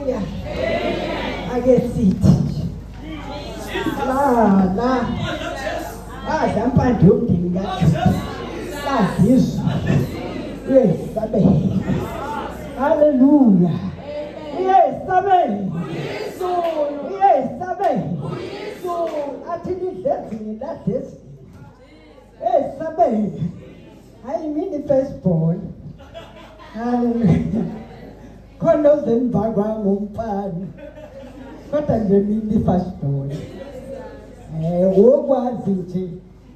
Haleluya. Ake sithi la la badla mpande yomndeni kaJuda, lazizwa uyesabela. Haleluya. Uyesabela. Uyesabela. Athi lidle ezinye ladle ezinye. Esabela. Hayi mina first born. Haleluya. Khona ozemva kwami umfana. Kodwa nje mina first born. Wokwazi nje.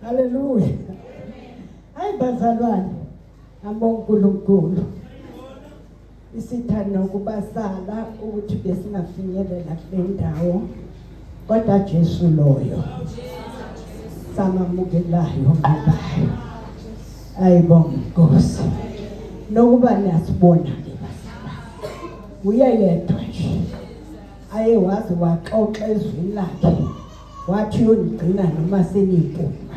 Haleluya. Hayi bazalwane. AboNkulunkulu. Isithanda ukubasala ukuthi besingafinyelela kule ndawo. Kodwa Jesu loyo samamukelayo nqobayo. Ayibonga Nkosi. Nokuba niyasibona ke bazalwane. Uye yedwa nje. Aye waze waxoxa ezwini lakhe. Wathi uyonigcina noma seniyimpunga.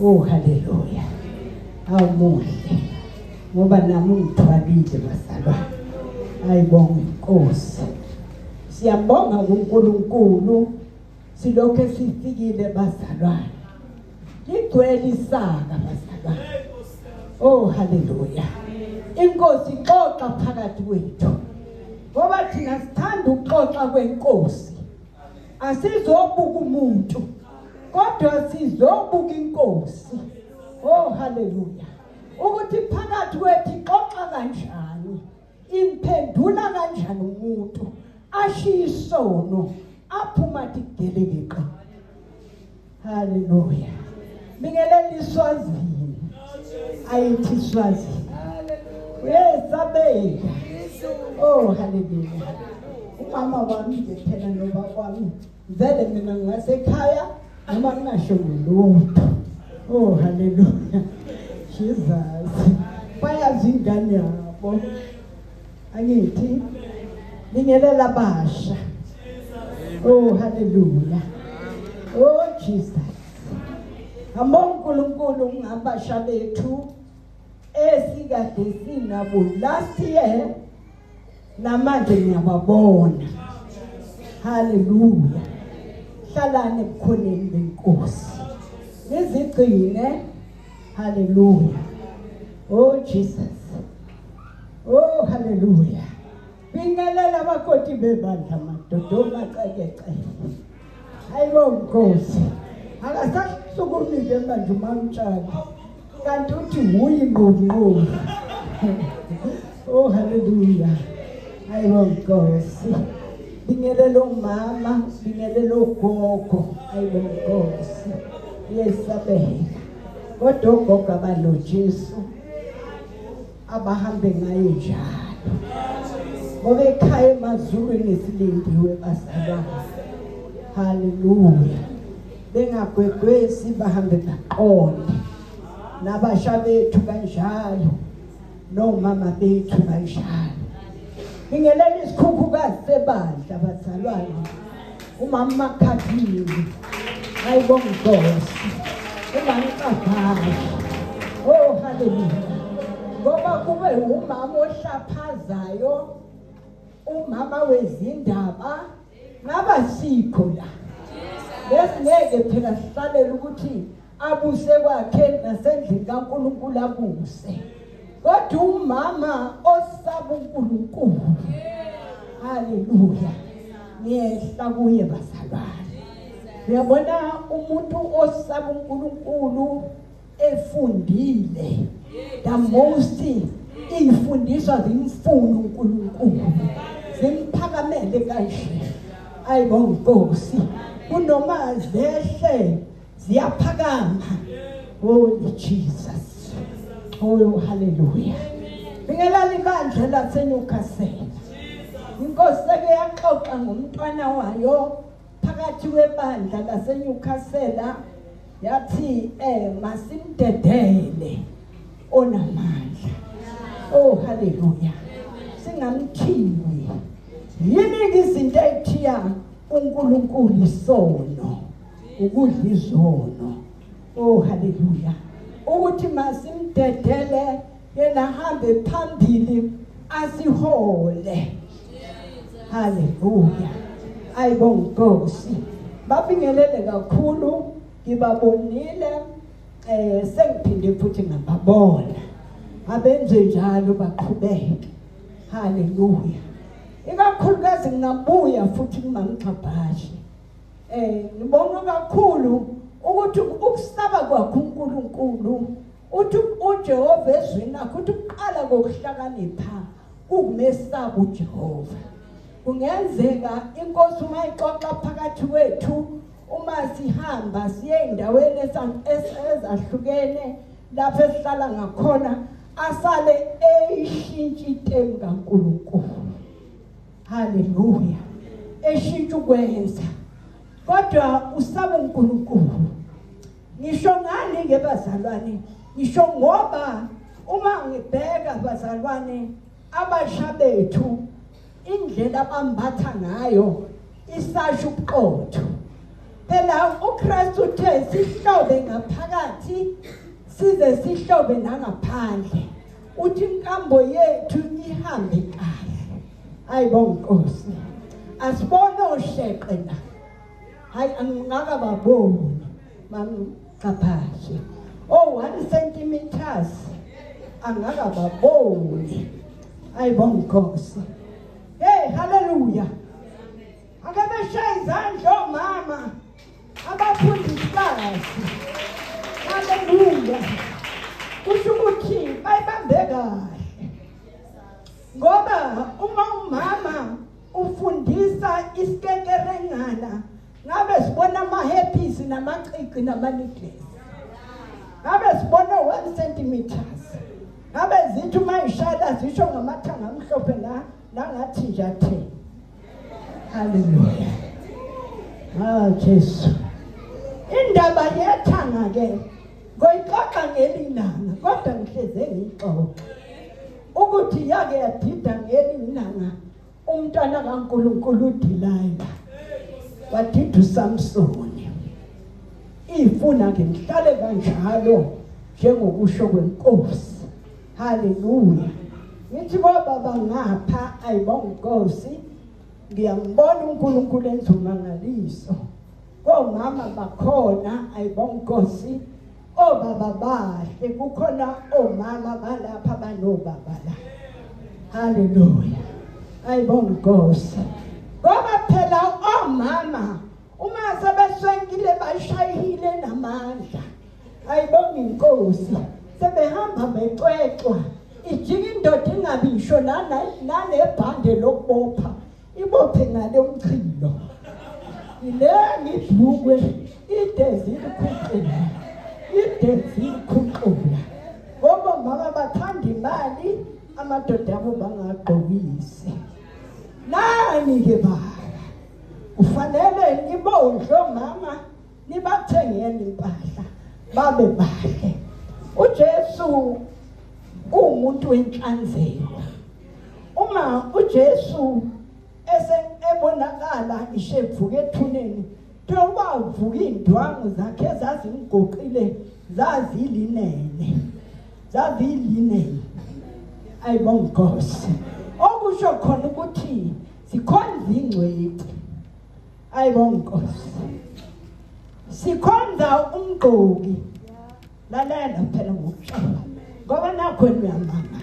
Oh haleluya. Awumuhle. Ngoba nami ungithwalile bazalwane. Ayibonga inkosi. Siyabonga kuNkulunkulu silokho sifikile bazalwane. Ligcwele isaka bazalwane. Oh haleluya. Inkosi ixoxa phakathi kwethu. Ngoba thina sithanda ukuxoxa kwenkosi. Asizobuka umuntu kodwa sizobuka inkosi. Oh haleluya. Ukuthi phakathi kwethu ixoxa kanjani, imphendula kanjani umuntu ashiye isono aphuma athi gelekeqe. Haleluya. Bingelela iSwazini. Ayithi iSwazini. Uyesabeka. Oh haleluya. Umama wami nje phela nobaba wami vele mina ngasekhaya noma ngingasho lutho. Oh haleluya. Jesus. Bayazi ingane yabo. Angithi bingelela abasha. Oh haleluya. Oh Jesus. Hamba uNkulunkulu ngabasha bethu esikade sinabo last year namanje ngiyababona. Haleluya. Hlalani ebukhoneni benkosi. Nizigcine. Haleluya. Oh Jesus. Oh haleluya. Bingelela abakoti bebandla madoda omacekeceke. Hayibo Nkosi. Akasasukumi ke manje umamtshali. Kanti uthi wuyi nqobu. Oh haleluya. Hayibo Nkosi. Bingelela umama, bingelela ugogo. Hayibo Nkosi. Yesabeka. Kodwa ogogo abanoJesu abahambe ngaye njalo. Ngoba ekhaya emazulwini silindiwe bazalwane. Haleluya. Bengagwegwesi bahambe baqonde. Nabasha bethu kanjalo. Nomama bethu kanjalo. Bingelela isikhukhukazi sebandla bazalwane. Umama Makhathini. Ayibonga Nkosi. Umama Cabhayi. Oh haleluya. Ngoba kube umama ohlaphazayo umama wezindaba ngaba sikho la. Besingeke phela sihlalele ukuthi abuse kwakhe nasendlini kaNkulunkulu abuse. Kodwa umama osaba uNkulunkulu. Haleluya. Ngiyehla kuye bazalwane. Uyabona umuntu osaba uNkulunkulu efundile the most ifundiswa zimfuna uNkulunkulu zimphakamele kanje. Ayibonga Nkosi. Kunoma zehle ziyaphakama. Holy Jesus. Oh hallelujah. Bingelala ibandla laseNewcastle. Inkosi seke yaxoxa ngomntwana wayo phakathi kwebandla laseNewcastle yathi masimdedele onamandla. Oh hallelujah. Singamthiyi. Yini izinto ezithiya uNkulunkulu isono? Ukudla izono. Oh haleluya. Ukuthi masimdedele yena hambe phambili asihole. Haleluya. Ayibonga Nkosi. Babingelele kakhulu ngibabonile sengiphinde futhi ngababona. Abenze njalo baqhubeke. Haleluya. Ikakhulukazi ngingabuya futhi kumamxhabhashe. Ngibonga kakhulu ukuthi ukusaba kwakho uNkulunkulu uthi uJehova ezwini lakhe uthi ukuqala kokuhlakanipha kukumesaba uJehova. Kungenzeka inkosi uma ixoxa phakathi kwethu uma sihamba siye endaweni ezahlukene lapho esihlala ngakhona asale eyishintsha itemu kaNkulunkulu. Haleluya. Eshintsha ukwenza. Kodwa usaba uNkulunkulu. Ngisho ngani ke bazalwane? Ngisho ngoba uma ngibheka bazalwane abasha bethu indlela abambatha ngayo isasho ubuqotho. Phela uKristu uthe sihlobe ngaphakathi size sihlobe nangaphandle. Uthi inkambo yethu ihambe kahle. Ayibonga Nkosi. Asibone osheqe la. Hayi angingaka baboni. Mamqaphashe. Oh 1 centimeters angaka baboni. Ayibonga Nkosi. Hey hallelujah. Ake beshaye izandla omama abafundisi kahle. Haleluya. Kusho ukuthi bayibambe kahle. Ngoba uma umama ufundisa isikekerengana ngabe sibona ama-herpes namacici nama-necklace. Ngabe sibona 1 centimeters. Ngabe zithi uma ishada zisho ngamathanga amhlophe la nangathi nje athe. Haleluya. Ah Jesu. Indaba yethanga ke ngoyixoxa ngelinanga kodwa ngihleze ngiyixoxa. Ukuthi yake yadida ngelinanga umntwana kaNkulunkulu uDelilah. Wadida uSamsoni. Ifuna ke ngihlale kanjalo njengokusho kwenkosi. Haleluya. Ngithi bobaba ngapha ayibonga inkosi. Ngiyambona uNkulunkulu enza umangaliso. Komama bakhona ayibonga inkosi. Obaba bahle kukhona omama balapha banobaba la. Haleluya. Ayibonga inkosi. Ngoba phela omama uma sebeswenkile bashayile namandla. Ayibonga inkosi. Sebehamba becwecwa. Ijika indoda ingabi ngisho nanebhande lokubopha. Ibophe ngale umchilo. Ile ngibhukwe idezi ikhuqula. Idezi ikhuqula. Ngoba mama bathanda imali amadoda abo bangagqokisi. Nani ke baba? Kufanele nibondle omama nibathengele impahla babe bahle. uJesu uwumuntu wenhlanzeko. Uma uJesu ese ebonakala ishevuka ethuneni kuthiwa wavuka iy'ndwangu zakhe ezazimgoqile zazilinene zazilinene. Ayibonga Nkosi. Okusho khona ukuthi sikhonza ingcweti. Ayibonga Nkosi. Sikhonza umgqoki. Lalela phela ngokutshela. Ngoba nakho uyamangala.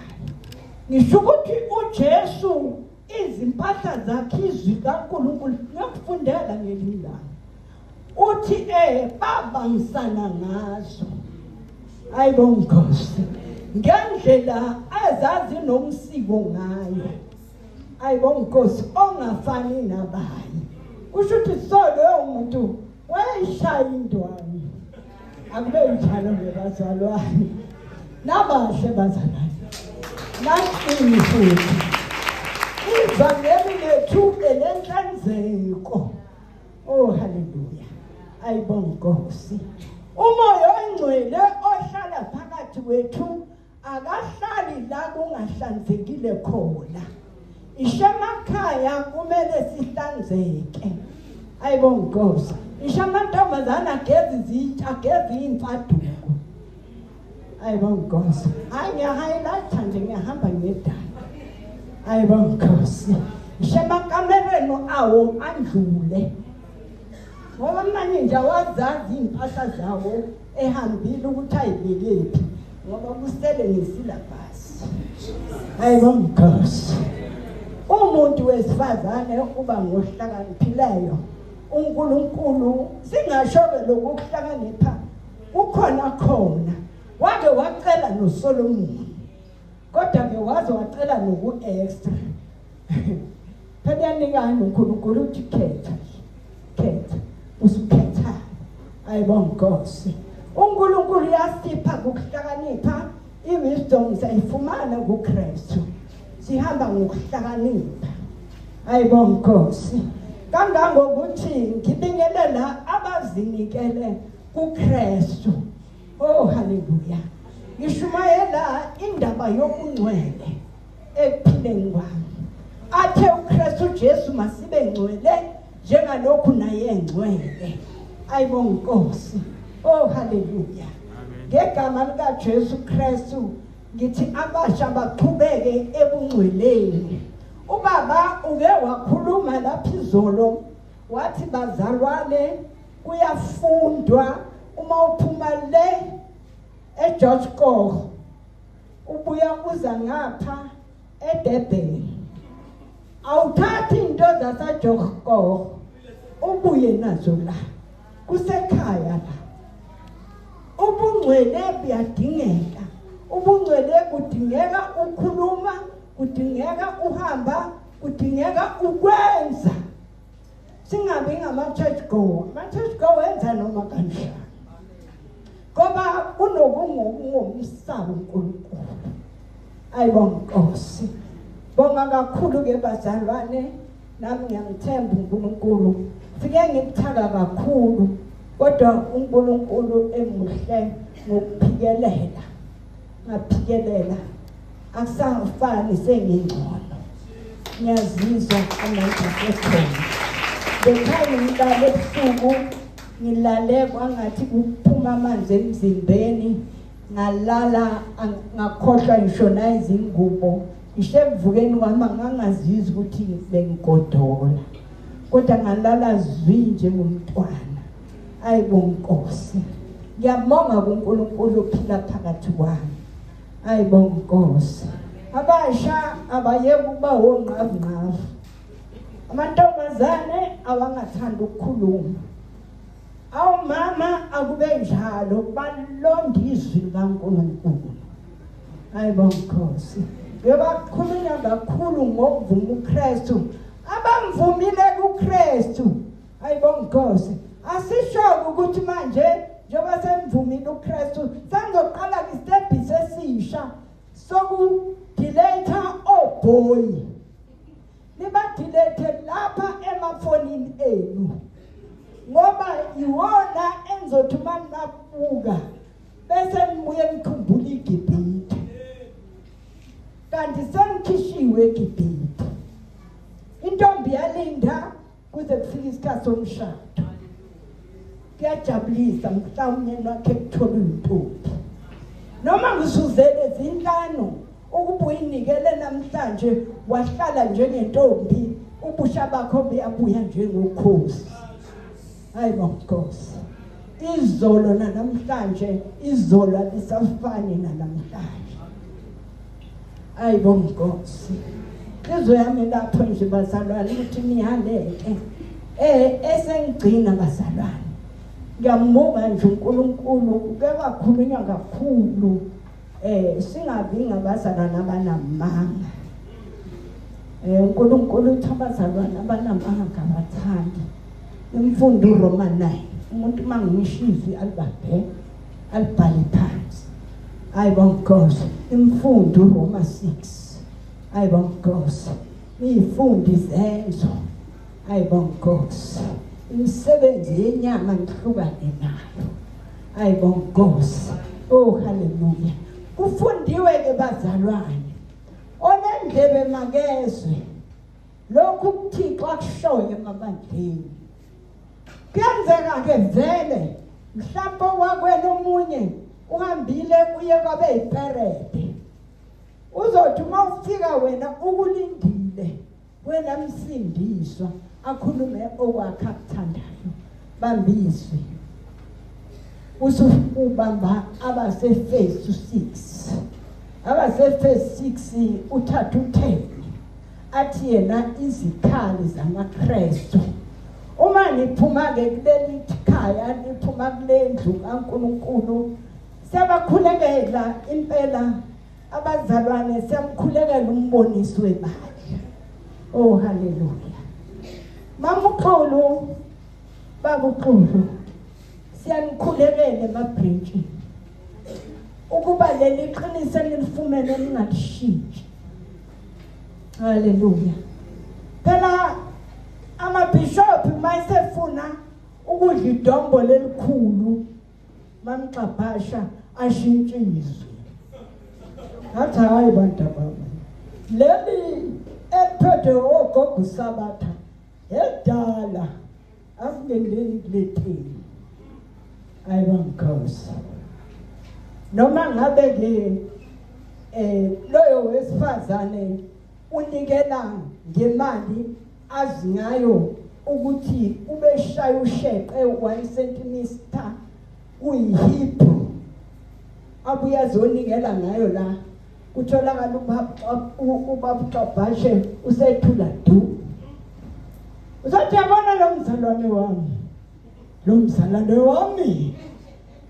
Ngisho ukuthi uJesu izimpahla zakhe izwi kaNkulunkulu ngiyakufundela ngelinye ilanga. Uthi babangisana ngazo. Ayibonga Nkosi. Ngendlela ezazinomsiko ngayo. Ayibonga Nkosi ongafani nabanye. Kusho ukuthi so loyo muntu wayeshaya indwangu. Akube njalo ke bazalwane. Nabahle bazalwane. Naqini futhi. Ivangeli lethu elenhlanzeko. Oh haleluya. Ayibonga Nkosi. Umoya oyingcwele ohlala phakathi kwethu akahlali la kungahlanzekile khona. Ishemakhaya kumele sihlanzeke. Ayibonga Nkosi. Isho amantombazana ageza izitsha, ageza iy'mfaduko. Ayibonga Nkosi. Hayi ngiyahighlighta nje ngiyahamba ngedala. Ayibonga Nkosi. Isho emakamelweni Amachemo awo andlule. Ngoba manje nje awazazi iy'mpahla zawo ehambile ukuthi ayibekephi ngoba kusele nesilabhasi. Hayi bomkhosi. Umuntu wesifazane uba ngohlakaniphileyo. uNkulunkulu singasho-ke lokhu kuhlakanipha kukhona khona wake wacela noSolomon kodwa-ke waze wacela noku-extra phela uyanikana uNkulunkulu uthi khetha khetha usukhetha ayibonga Nkosi uNkulunkulu uyasipha ukuhlakanipha i-wisdom sayifumana kuKristu sihamba ngokuhlakanipha ayibonga Nkosi kangangokuthi ngibingelela abazinikele kuKristu oh haleluya ngishumayela indaba yobungcwele ekuphileni kwami athe uKristu Jesu masibe ngcwele njengalokhu naye engcwele ayibonga Nkosi oh haleluya ngegama lika Jesu Kristu ngithi abasha baqhubeke ebungcweleni ubaba uke wakhuluma lapha izolo wathi bazalwane kuyafundwa uma uphuma le eGeorge Koch ubuya uza ngapha eDurban awuthathi into zaseGeorge Koch ubuye nazo la kusekhaya la ubungcwele buyadingeka ubungcwele kudingeka ukhuluma kudingeka uhamba kudingeka ukwenza singabi ngama-church goer ama-church goer enza noma kanjani ngoba kunokungomsaba uNkulunkulu ayibonga Nkosi bonga kakhulu ke bazalwane nami ngiyamthemba uNkulunkulu fike ngikuthaka kakhulu kodwa uNkulunkulu emuhle ngokuphikelela ngaphikelela akusafani sengingcono ngiyazizwa amandla asekhona bekhaya ngilale ebusuku ngilale kwangathi kuphuma amanzi emzimbeni ngalala ngakhohlwa ngisho nayizingubo ngisho ekuvukeni kwami ngangazizwa ukuthi bengigodola kodwa ngalala zwi njengomntwana ayibo Nkosi ngiyabonga kuNkulunkulu ophila phakathi kwami ayibonga Nkosi abasha abayeke ukuba wonqavunqavu amantombazane awangathanda ukukhuluma awumama akube njalo balonda izwi likaNkulunkulu ayibonga Nkosi ngebakhulunywa kakhulu ngokuvuma uKristu abamvumile kuKristu ayibonga Nkosi asisho ukuthi manje njengoba senivumile uKristu sengizoqala isitebhisi esisha sokudiletha obhoyi nibadilethe lapha emafonini enu ngoba iwona engizothi uma nibabuka bese nibuye nikhumbula iGibhithe kanti senikhishiwe eGibhithe intombi yalinda kuze kufike isikhathi somshado kuyajabulisa mhlawumbe wakhe kuthola intombi noma ngisuzele zinhlanu ukuba uyinikele namhlanje wahlala njengentombi ubusha bakho buyabuya njengokhozi hayi bonkosi izolo nanamhlanje izolo alisafani nanamhlanje ayi bonkosi inhliziyo yami lapho nje bazalwane ukuthi nihaleke eh esengigcina bazalwane ngiyambonga nje uNkulunkulu uke wakhulunywa kakhulu eh singabi ngabazalwane abanamanga eh uNkulunkulu uthi abazalwane abanamanga abathandi imfundo uRoma 9 umuntu uma ngisho izwi alibambe alibhale phansi ayibonkosi imfundo uRoma 6 ayibonkosi iyifundi izenzo ayibonkosi imisebenzi yenyama ngihlukane nayo ayibonkosi oh haleluya kufundiwe ke bazalwane onendlebe makezwe lokhu uThixo akushoyo emabandleni kuyenzeka ke vele mhlawumbe wakwena omunye uhambile uye kwabe yiperede uzothi uma ufika wena ukulindile Wena msindiswa akhulume okwakhe akuthandayo. Bambizwe. Usubamba abase phase 6. Abase phase 6 uthatha u10 athi yena izikhali zamaKristu. Uma niphuma ke kuleli khaya niphuma kule ndlu kaNkuluNkulu siyabakhulekela impela abazalwane siyamkhulekela umbonisi webandla. Oh haleluya. Mama uXulu baba uXulu siyanikhulekela emabhrentshini ukuba leli qiniso enilifumene ningalishintshi. Haleluya. Phela amabhishophi mayesefuna ukudla idombo lelikhulu mamxabhasha ashintshe izwi. Ngathi hayi bantu abami. Leli eliphethe ogogo uSabatha elidala asingeneni kule team. Ayibangikhosi. Noma ngabe ke loyo wesifazane unikela ngemali azi ngayo ukuthi ubeshaya usheqe 1 cm kuyiHebrew abuye azonikela ngayo la kutholakala ubaba uXabhashe usethula du uzothi yabona lo mzalwane wami lo mzalwane wami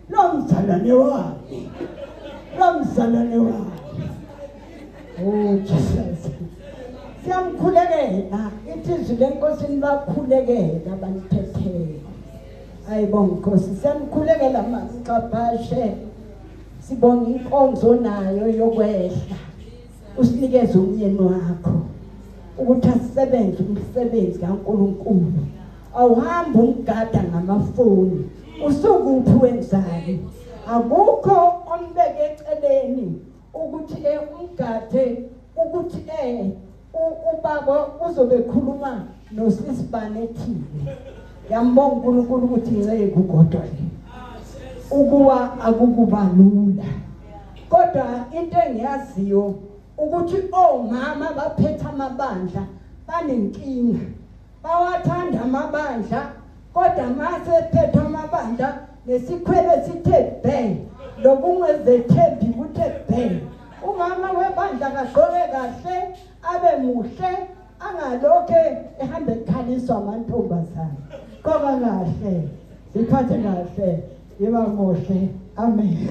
lo mzalwane wami lo mzalwane wami. Oh Jesus, siyamkhulekela ithi izwi lenkosi nibakhulekela abaniphetheyo. Ayibonga Nkosi, siyamkhulekela mamxabhashe, sibonga inkonzo nayo yokwehla usinikeze umyeni wakho ukuthi asebenze umsebenzi kaNkuluNkulu. Awuhambi umgada ngamafoni, usukuphi wenzani? Akukho ombeke eceleni ukuthi umgade ukuthi ubaba uzobe khuluma nosisibane ethile. Yambonga uNkulunkulu ukuthi inceku kodwa le ukuwa akukuba lula, kodwa into engiyaziyo ukuthi omama baphethe amabandla banenkinga, bawathanda amabandla kodwa mase phethe amabandla nesikhwele sithe bhe, lokungezethembi kuthe bhe. Umama webandla kagqoke kahle abe muhle, angalokhe ehambe ekhaliswa amantombazane. Qoka kahle, ziphathe kahle, yiba muhle. Amen.